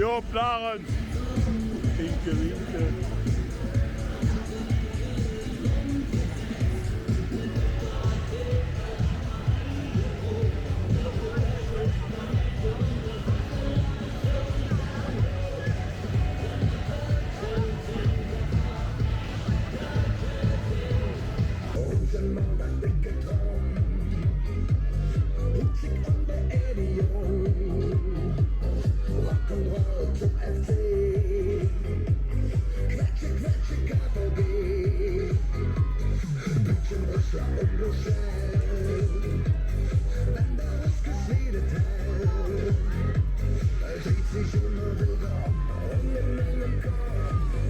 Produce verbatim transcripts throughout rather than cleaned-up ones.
Hopp, Laren! Winke, winke. Huse Maandag, dicke Traum. Hutzig un Beerdigung. Rock'n'Roll zum F C. Quetsche, quetsche, K V B. Bütche Rössler un Luschel. Wann der Russ geschwedet hät, dreht sich immer widder öm en mingem Kopp.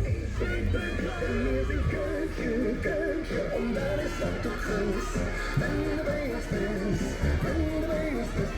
Ich bin bekloppt, mir sin Kölsche, Kölsche, un dat es, wat do kriss. Wann do bei uns bes, wann do bei uns bes,